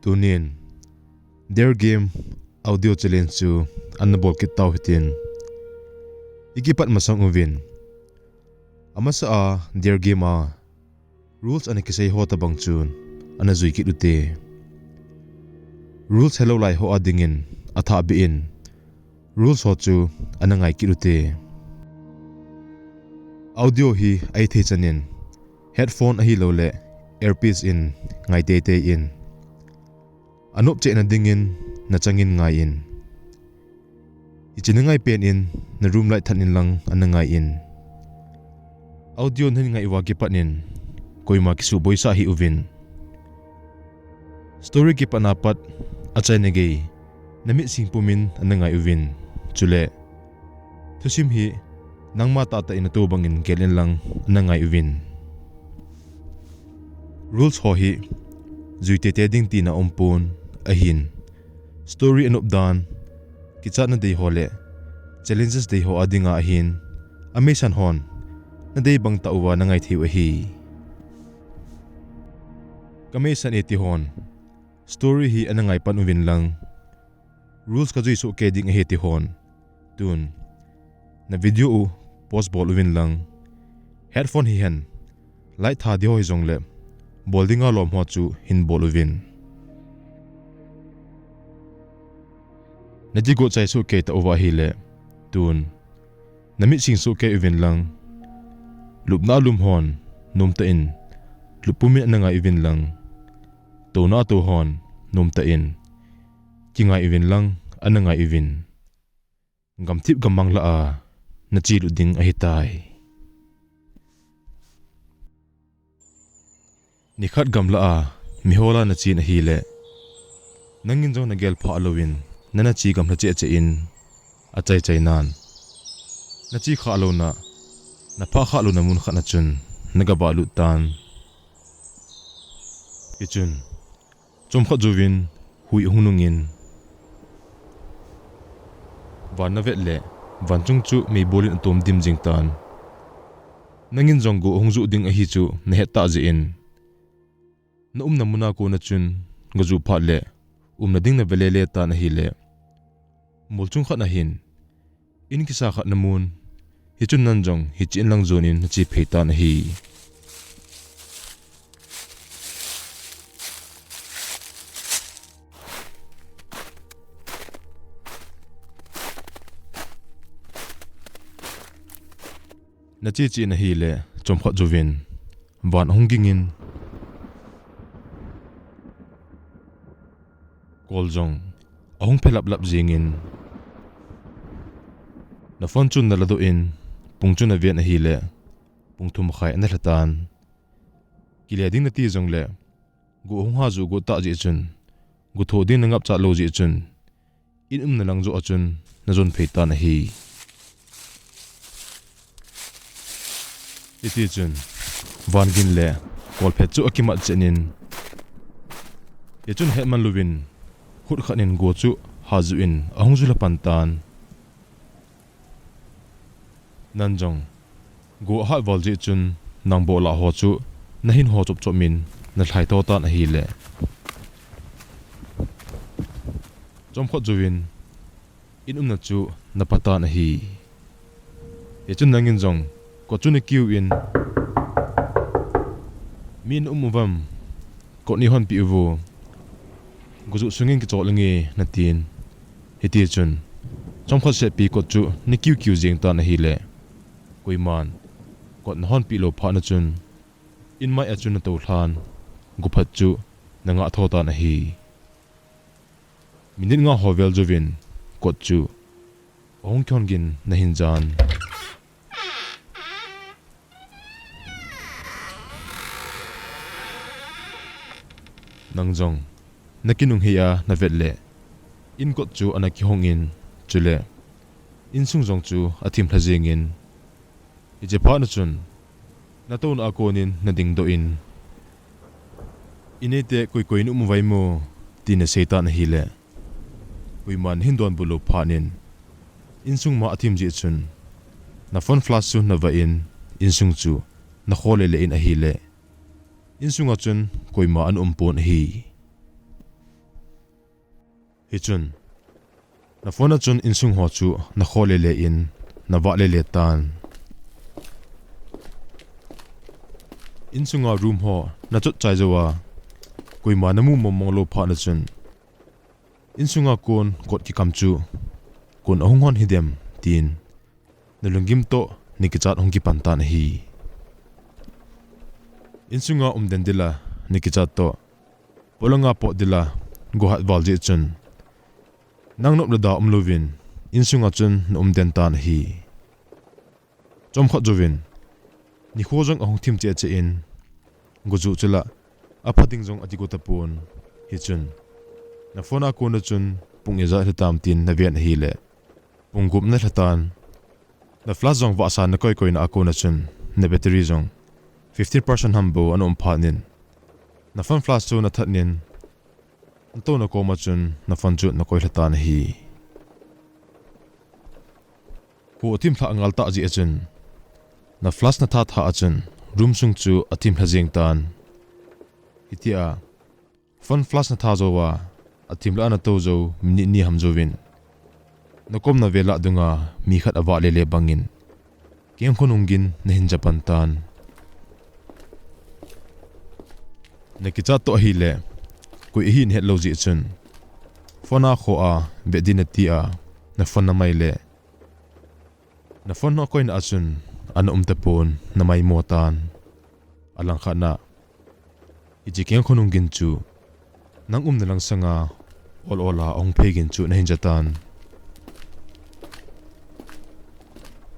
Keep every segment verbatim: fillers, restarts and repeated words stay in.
Tunin Dare Game audio challenge chu ana bol kit tau hitin. I kipat masang uvin. Amasa a Dare Game a rules ana kisei ho tabang chun ana jui kit ute. Rules helou lai ho a dingin athah beh in rules ho chu ana ngai kit ute. Audio hi ahi thei chanin headphone ahilouleh earpiece in ngai teitei in. Anop cheh na dingin nachangin ngai in. Hiche na ngai pen in na room light that in lang ana ngai in. Audio nahin ngai uva kipat in koima kisuh boisa hih uvin. Story kipat na pat achaina gei na mit sing pumin ana ngai uvin. Chule thusim hi nangma tahtah in nato bangin gel in lang ana ngai uvin. Rules ho hi jui teitei ding tina umpon ahin. Story anop dan, kichatna dei ho le challenges dei ho a dinga ahin, ameisan hon nadei bang tah uva na ngai thei u ahi. Ka meisan e ti hon story hi ana ngai pan uvin lang, rules ka jui soh kei ding ahi ti hon tun na video u pause bol uvin lang, headphone hihen light that ding ho hijongle bol dinga lom ho chu hin bol uvin. Na kigot chai soh kei tauva ahile tun na mit sing soh kei uvin lang, lupna lum hon nomtah in lup pumin ana ngai uvin lang, tona to hon nomtah in kingai uvin lang ana ngai uvin. Gamthip gammang lah a na che lut ding ahitai. Nikhat gamla a mihola na chen ahile, nangin jong na gel phah louvin na na che gamla cheh cheh in achai chai nan, na che khah louna, na phah khah louna mun khat na chun na gabah lut tan. Hichun chomkhat jouvin hui ahung nungin, van na vet le van chung chu meibol in atom dim jing tan. Nangin jong go ahung joh ding ahi chu na het tah jeh in, na umna muna kona chun go joh phat le umna ding na ve lele tan ahile, mol chung khat na hin in kisa khat na mun, hichun nang jong hiche in lang jon in na che phei tan ahi. Na che che in ahile chomkhat jouvin van ahung ging in, kol jong ahung phe lap lap jing in, na phone chun na ladoh in pung chun na ven ahile pung thum makhai ana lha tan. Kile ding na ti jongle go ahung ha joh got tah jeh chun, go thoh ding na ngap chat lou jeh chun, in umna lang joh a chun na jon phei tan ahi. Hiti chun van ging le kol phet chu akimat chen in, hichun hetman louvin khut khat in go chu ha joh in ahung ju lha pan tan. Nang jong go ahat val jeh chun nang boh lah ho chu na hin ho chop chop min na lhai to tan ahile, chomkhat jouvin in umna chu na pa tan ahi. Hichun nangin jong kot chu na kiu in, "Mi na um uvam, kot nei honpeh uvo, go joh sungin kichol inge," na tin. Hiti chun chomkhat sehpi kot chu na kiu kiu jeng tan ahile, koiman kot na honpeh lou phat na chun in mai a chun na tou lhan, go phat chu na ngah tho tan ahi. Minute nga ho vel jouvin kot chu ahung kihon gin na hin jan. Nang jong na kinung hei a na vet le in kot chu ana kihong in, chule insung jong chu athim lha jeng in, hiche phat na chun na touna a kon in na dingdoh in, "I neite koi koi na um uvem?" tin na sei tan ahile, koiman na hin donbut lou phat in, insung ma athim jeh chun na phone flash chu na vah in, insung chu na kho lele in ahile, insung a chun koima ana um pon ahi. Hichun, na phone a chun insung ho chu na kho lele in, na vah lele tan. Insunga room ho na chot chai jou a, koima na mu mong mong lou phat na chun, insunga kon kot kikam chu kon ahung hon hidem, tin na lunggim toh na kichat hung kipan tan ahi. Insunga um den dila na kichat toh, polanga pot dila go hat val jeh chun, nang nop le da um louvin, insunga chun na um den tan ahi. Chomkhat jouvin, nikho jong ahung thim cheh cheh in, go ju chula, apha ding jong ati go tapon. Hichun, na phone a kona chun pung ijat lha tam tin na ven ahile, pung gup na lha tan. Na flash jong vahsa na koi koina a kona chun, na battery jong fifteen percent ham bou ana um phat in, na phone flash chu na that in, na touna koma chun na phone chu na koi lha tan ahi. Kho athim lhah ngal tah jeh a chun, na flash na that tha a chun, room sung chu athim lha jeng tan. Hitia, phone flash na that jou a, athim lha na tou jou minute ni ham jouvin, na komna vel a dunga mi khat avah lele bangin, kengkhonung gin na hin ja pan tan. Na kichat toh ahile, koi ahi na het lou jeh chun, phone a kho a, vet din ati a, na phone na mai le, na phone na koina a chun, ana um tapon, na mai mo tan. Alangkhat na, hiche kengkhonung gin chu, nang umna lang sanga, ol ol a ahung phei gin chu na hin ja tan.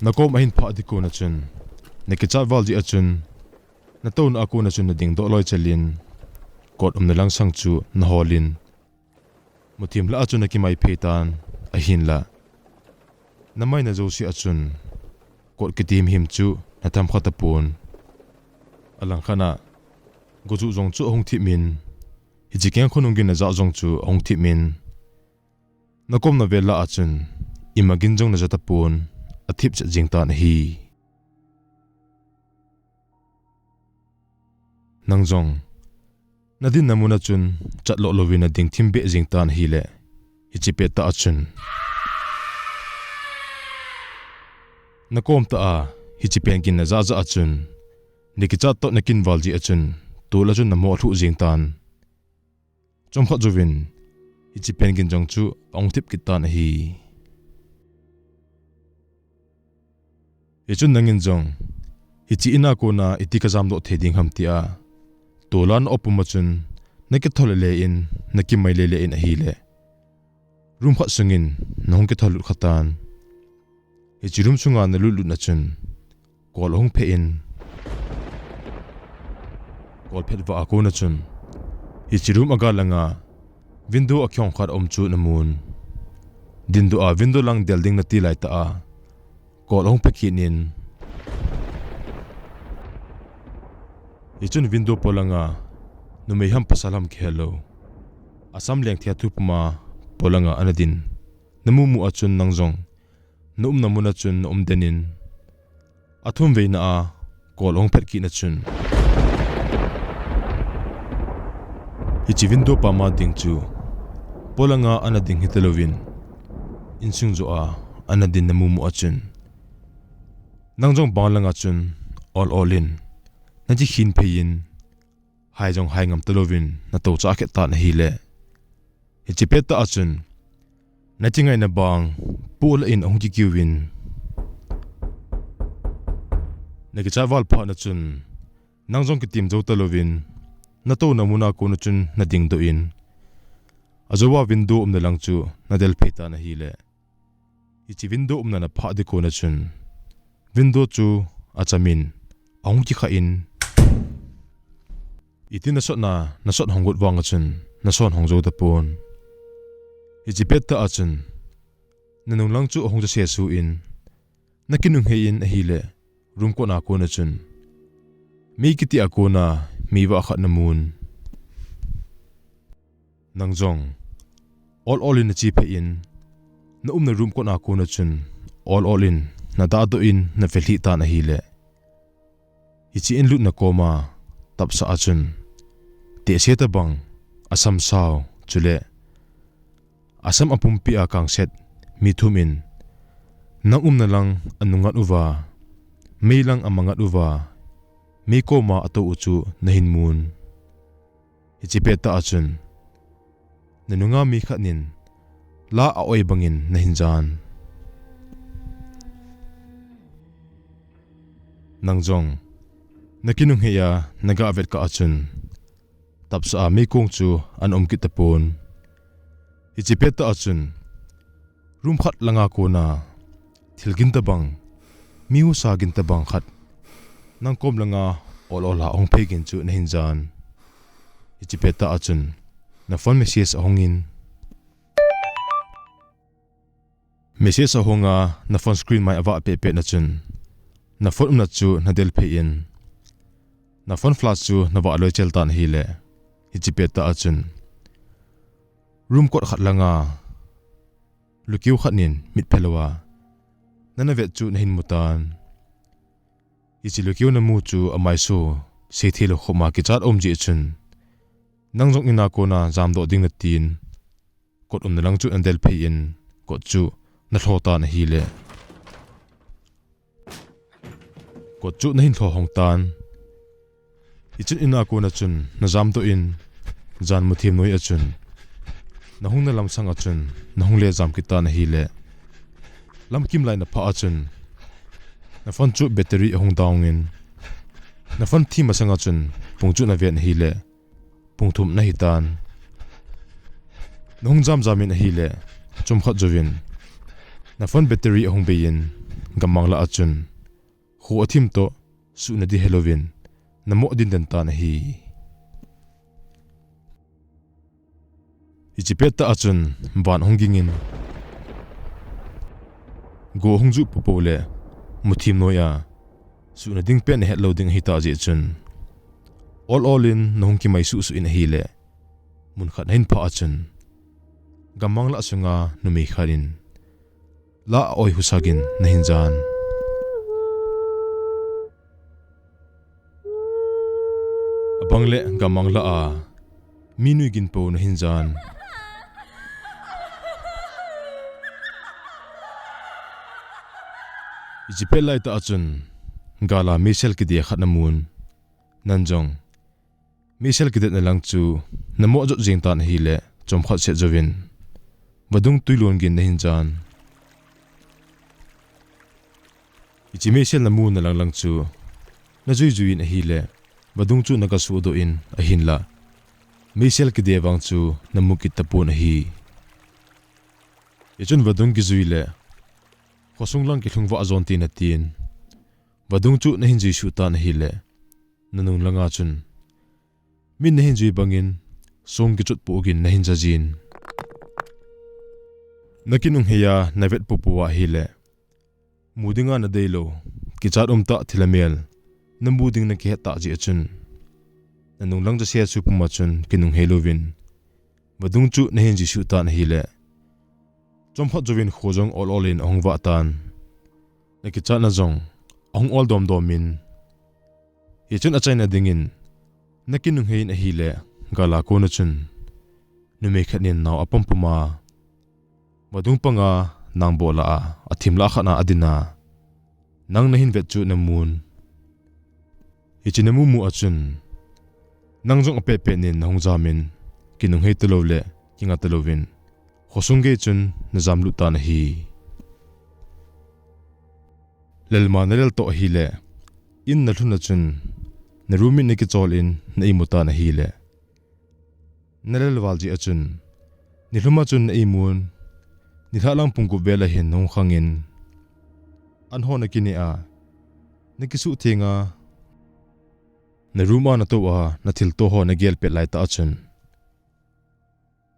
Na kom ahin phah ding kona chun, na kichat val jeh a chun, na touna a kona chun na ding doh loi chel in, kot umna lang sang chu na hol in, muthim lha a chun na kimai phei tan, ahinla, na maina jouse a chun, kot kiti himhim chu na tham kha tapon. Alangkhat na, go ju jong chu ahung thip in, hiche kengkhonung gin na jah jong chu ahung thip in, na komna vel a chun, ima gin jong na ja tapon, athip chet jeng tan ahi. Nang jong, na dinna mun a chun, chat loh louvin na ding thim beh jeng tan ahile, hiche pet tah a chun, na kom tah a, hiche pen gin na jah jah a chun, na kichat toh na kin val jeh a chun, tol a chun na mo lhuh jeng tan. Chomkhat jouvin, hiche pen gin jong chu ahung thip kit tan ahi. Hichun nangin jong, hiche in a kona iti ka jamdoh thei ding ham tia, tol a na op pum a chun, na kithol lele in, na kimai lele in ahile, room khat sungin na hung kithol lut kha tan. Hiche room sunga na lut lut na chun, kol ahung phe in, kol phet vah a kona chun, hiche room a gal langa, window akiong khat aum chu na mun. Dindoh a window lang del ding na ti lai tah a, kol ahung phe kit in, hichun window polanga, numei ham pasal ham kihe lou, asam lengthei a thu puma polanga ana din na mu mu a chun nang jong, na umna mun a chun na um den in, athum veina a, kol ahung phet kit na chun, hiche window pama ding chu, polanga ana ding hita louvin, insung joh a ana din na mu mu a chun, nang jong bang langa chun, ol ol in, na chi khin phei in, hai jong hai ngam ta louvin, na tou cha khet tan ahile, hiche pet tah a chun, na chi ngaina bang, poh lah in ahung kikiu in, na kichat val phat na chun, nang jong kitim jou ta louvin, na touna mun a kona chun na ding doh in, ajou a window umna lang chu na del phei tan ahile, hiche window umna na phah ding kona chun, window chu acham in, ahung kikha in, iti na sotna, na sot hong got vang a chun, na son hong jou tapon. Hiche pet tah a chun, na nung lang chu ahung ja se su in, na kinung hei in ahile, room kot a kona chun, mi kiti a kona, mi vah khat na mun. Nang jong, ol ol in na chi phei in, na umna room kot a kona chun, ol ol in, na dah doh in, na ve lhih tan ahile, hiche in lutna koma, tapsa a chun, tehse tabang, asam sao, chule, asam apumpi a kangset mi thum in, nang umna lang anungngat uva, mei lang amangat uva, mei koma atou u chu nahin mun. Hiche pettah a chun, nanunga mi khat nin la a-oi bangin nahin jan. Nang jong nakinunghei a naga vet kah a chun, tapsa a meikong chu ana um kit tapon. Hiche pettah a chun, room khat langa kona thil gin tabang, mi husa gin tabang khat nang kom langa ol ol a hung phei gin chu nahin jan. Hiche pettah a chun, na phone message ahung in. Message ahung a, na phone screen mai avah peh peh na chun, na phone umna chu nadel phei in, na phone flash chu navah loi chel tan ahile, hiche pettah a chun, room kot khat langa lukeu khat nin mit phelou a nana vet chu nahin mu tan. Hiche lukeu namu chu amaiso seithei lou khop ma kichat um jeh chun, nang jong ina kona jamdoh ding natin, kot umna lang chu nadel phei in, kot chu nalho tan ahile, kot chu nahin lho hong tan. Hichun ina kona chun najamdoh in, jan muthim noi a chun, nahung na lamsang a chun nahung le jam kit tan ahile, lamkim lai naphah a chun, na phone chu battery ahung down in, na phone thim masang a chun pung chu naven ahile, pung thum nahi tan. Nahung jam jam in ahile, chomkhat jouvin na phone battery ahung bei in, gammang lah a chun kho athim toh, suhna di helouvin, namoh din den tan ahi. Hiche pettah a chun, van ahung ging in, go ahung juh popo le, muthim noi a suhna ding pen ahet lou ding ahitah jeh chun, ol ol in nahung kimai suh suh in ahile, mun khat nahin phah a chun, gammang lah sunga numei khat in la a-oi husa gin nahin jan. Abang le gammang lah a mi nui gin po nahin jan. Hiche pet lai tah a chun, gal a meisel kide khat namun, nang jong meisel kidetna lang chu namoh jot jeng tan ahile, chomkhat set jouvin vadung tui lon gin nahin jan. Hiche meisel namuna lang lang chu najui jui in ahile, vadung chu naga suhdoh in ahinlah, meisel kide vang chu namu kit tapon ahi. Hichun vadung kijui le khosung lang kilhung vah jon te natin, vadung chu nahin jui suh tan ahile, nanung langa chun min nahin jui bangin song kichot poh gin nahin ja jin. Nakinunghei a navet popo ahile, mu dinga nadeilou, kichat umtah thil amel namu ding nakihet tah jeh a chun, nanung lang jase chu puma chun kinunghei louvin vadung chu nahin jui suh tan ahile, chomkhat jouvin kho jong ol ol in ahung vah tan. Nakichatna jong ahung ol dom dom in, hichun achaina dingin nakinunghei in ahile, gal a kona chun numei khat nin nao apom pom a, vadung panga nang boh lah a, athim lah khat a adin a, nang nahin vet chu namun. Hiche namu mu a chun, nang jong apet pet nin nahung jam in, kinunghei talou le kinga talouvin khosung gei chun najam lut tan ahi. Lel ma nalel toh ahile, in nalhun a chun na room in nakichol in na imu tan ahile, nalel val jeh a chun, nilhum a chun na imun, nilhah lang pung gup vel a hin nahung khang in, an ho nakineh a, nakisuh theng a, na room a natou a, nathilto ho nagel pet lai tah a chun,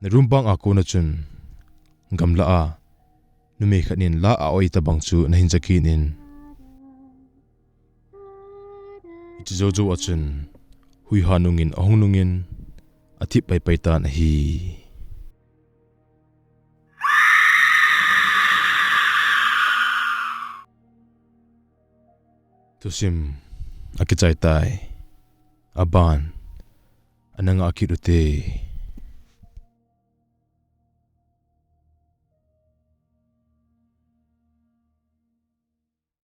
na room bang a kona chun, gamlah a numei khat nin la a-oi tabang chu nahin ja kit in, hiche jou jou a chun, huiha nungin ahung nungin, athip pai pai tan ahi. Thusim akichai tai. Aban ana ngah kit ute.